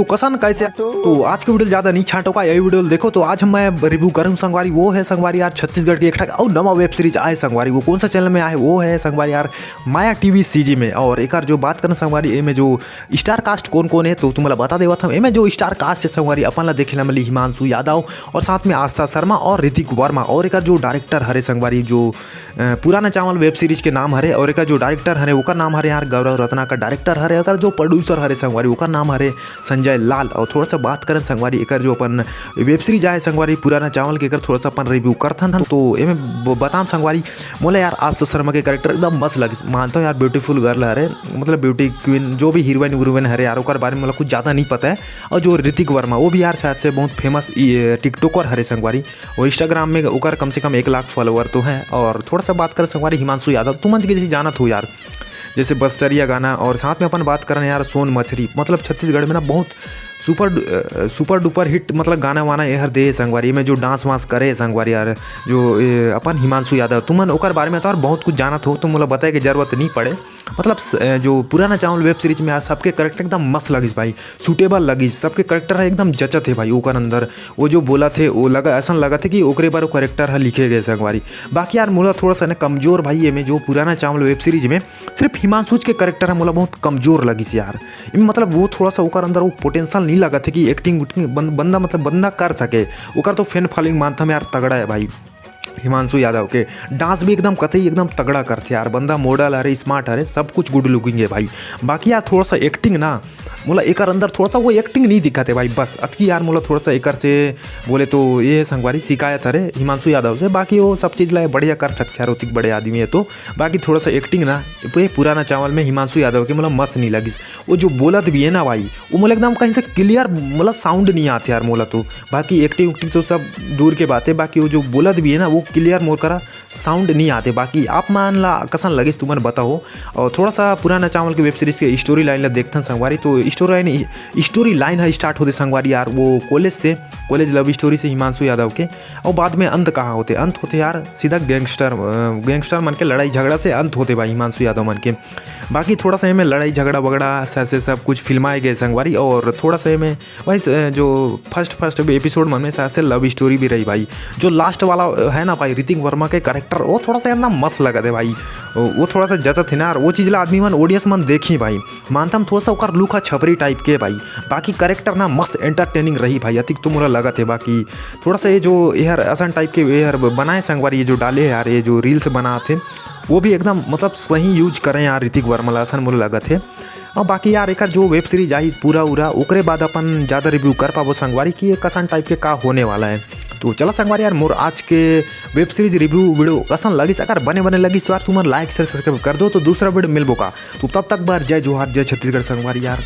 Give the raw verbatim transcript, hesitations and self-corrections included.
तो कसन कैसे, तो आज के वीडियो ज़्यादा नहीं छांटो का, यही वीडियो देखो। तो आज हम मैं रिव्यू करूँ संगवारी, वो है संगवारी यार छत्तीसगढ़ के एक ठक और नवा वेब सीरीज आए संगवारी। वो कौन सा चैनल में आए, वो है संगवारी यार माया टीवी सीजी में। और एकर जो बात करना संगवारी, एमे जो स्टार कास्ट कौन कौन है तो तुम्हें बता देवत हम। एमे जो स्टार कास्ट है संगवारी, अपन ला देखे ला मिली हिमांशु यादव और साथ में आस्था शर्मा और ऋतिक वर्मा। और एकर जो डायरेक्टर हरे संगवारी, जो अ, पुराना चावल वेब सीरीज के नाम हरे, और एकर जो डायरेक्टर हरे ओकर नाम हरे यार गौरव रत्नाकर डायरेक्टर हरे। एकर जो प्रोड्यूसर हरे संगवारी ओकर नाम हरे संजय लाल। और थोड़ा सा बात करन संगवारी एकर जो अपन वेब सीरीज आए संगवारी पुराना चावल के, एकर थोड़ा सा अपन रिव्यू करथन। तो एमे ब-, बतान संगवारी, मोला यार आस्था शर्मा के कैरेक्टर एकदम मस्त लगिस। मानता हूँ यार ब्यूटीफुल गर्ल हरे, मतलब ब्यूटी क्वीन, जो भी हीरोइन वीरोइन हरे यार, ओकर बारे में मोला कुछ ज़्यादा नहीं पता है। और जो ऋतिक वर्मा, वो भी यार शायद से बहुत फेमस टिकटॉकर हरे संगवारी, और इंस्टाग्राम में ओकर कम से कम एक लाख फॉलोअर तो है। और थोड़ा सा बात करें संगवारी हिमांशु यादव, तुमन जैसे जानत हो यार, जैसे बस्तरिया गाना, और साथ में अपन बात करन यार सोन मछरी, मतलब छत्तीसगढ़ में ना बहुत super do-, uh, super duper hit मतलब गाना वाना एहर दे संगवारी, में जो डांस वांस करे संगवारी यार, जो ए, अपन हिमांशु यादव, तुमन ओकर बारे में तो यार बहुत कुछ जानत हो, तो मोला बताए के जरूरत नहीं पड़े। मतलब स-, अ, जो पुराना चावल वेब सीरीज में आज सबके कैरेक्टर एकदम मस्त लगिस भाई, सूटेबल लगिस, सबके कैरेक्टर है एकदम जचत है भाई ओकर अंदर। वो जो बोलत हे वो लगा, ऐसा लगत हे कि ओकरे बर वो कैरेक्टर ह लिखे गए संगवारी। बाकी यार मोला थोड़ा सा ना कमजोर भाई, एमे जो पुराना चावल वेब सीरीज में सिर्फ हिमांशु के कैरेक्टर ह मोला बहुत कमजोर लगिस यार। एमे मतलब वो थोड़ा सा ओकर अंदर वो पोटेंशियल नहीं लगत हे कि एक्टिंग उटिंग बन-, बंदा मतलब बंदा कर सके। ओकर तो फैन फॉलोइंग मानथम यार तगड़ा है भाई। हिमांशु यादव के डांस भी एकदम कतई एकदम तगड़ा करथे यार, बंदा मॉडल हरे, स्मार्ट हरे, सब कुछ गुड लुकिंग है भाई। बाकी यार थोड़ा सा एक्टिंग ना, मोला एकर अंदर थोड़ा सा वो एक्टिंग नहीं दिखत है भाई। बस अतकी यार मोला थोड़ा सा एकर से बोले तो ये है संगवारी शिकायत हरे हिमांशु यादव से। बाकी वो सब चीज़ ला बढ़िया कर सकथे यार, ओतिक बड़े आदमी है तो। बाकी थोड़ा सा एक्टिंग ना, ये पुराना चावल में हिमांशु यादव के मोला मस्त नहीं लगिस। वो जो बोलत भी है ना भाई, वो मोला एकदम कहीं से क्लियर मोला साउंड नहीं आथे यार मोला तो। बाकी एक्टिंग उक्टिंग तो सब दूर के बात है, बाकी वो जो बोलत भी है ना वो क्लियर मोर करा साउंड नहीं आथे। बाकी आप मन ला कसन लगिस तुमन बताओ। और थोड़ा सा पुराना चावल के वेब सीरीज के स्टोरी लाइन ला देखथन संगवारी। तो स्टोरी लाइन, स्टोरी लाइन है स्टार्ट होते संगवारी यार वो कॉलेज से, कॉलेज लव स्टोरी से हिमांशु यादव के। और बाद में अंत कहाँ होते, अंत होते यार सीधा गैंगस्टर, अ, गैंगस्टर मन के लड़ाई झगड़ा से अंत होते भाई हिमांशु यादव मन के। बाकी थोड़ा सा एमे लड़ाई झगड़ा वगड़ा से, से सब कुछ फिल्माए गए संगवारी। और थोड़ा सा एमे भाई अ, जो फर्स्ट फर्स्ट एपिसोड मन में से, से लव स्टोरी भी रही भाई। जो लास्ट वाला अ, है ना भाई ऋतिक वर्मा के कैरेक्टर, वो थोड़ा सा एकदम मस्त लगत है भाई। वो वो थोड़ा सा जचत है ना यार, वो चीज़ ला आदमी मन ऑडियंस मन देखी भाई। मानथम थोड़ा सा ओकर लुक है छपरी टाइप के भाई, बाकी कैरेक्टर ना मस्त एंटरटेनिंग रही भाई, अतिक तो मोला लगत है। बाकी थोड़ा सा ये जो एहर असन टाइप के एहर बनाए संगवारी, ये जो डाले है यार, ये जो रील्स बनात है, वो भी एकदम मतलब सही यूज करें यार ऋतिक वर्मा ला, असन मोला लगत है। और बाकी यार एकर जो वेब सीरीज आई पूरा उरा, ओकरे बाद अपन ज़्यादा रिव्यू कर पाबो संगवारी कि ये कसन टाइप के का होने वाला है। तो चला संगवारी यार, मोर आज के वेब सीरीज रिव्यू वीडियो कसन लगिस, अगर बने बने लगिस तो यार तुमन लाइक शेयर सब्सक्राइब कर दो। तो दूसरा वीडियो मिलबो का, तो तब तक बार जय जोहार, जय छत्तीसगढ़ संगवारी यार।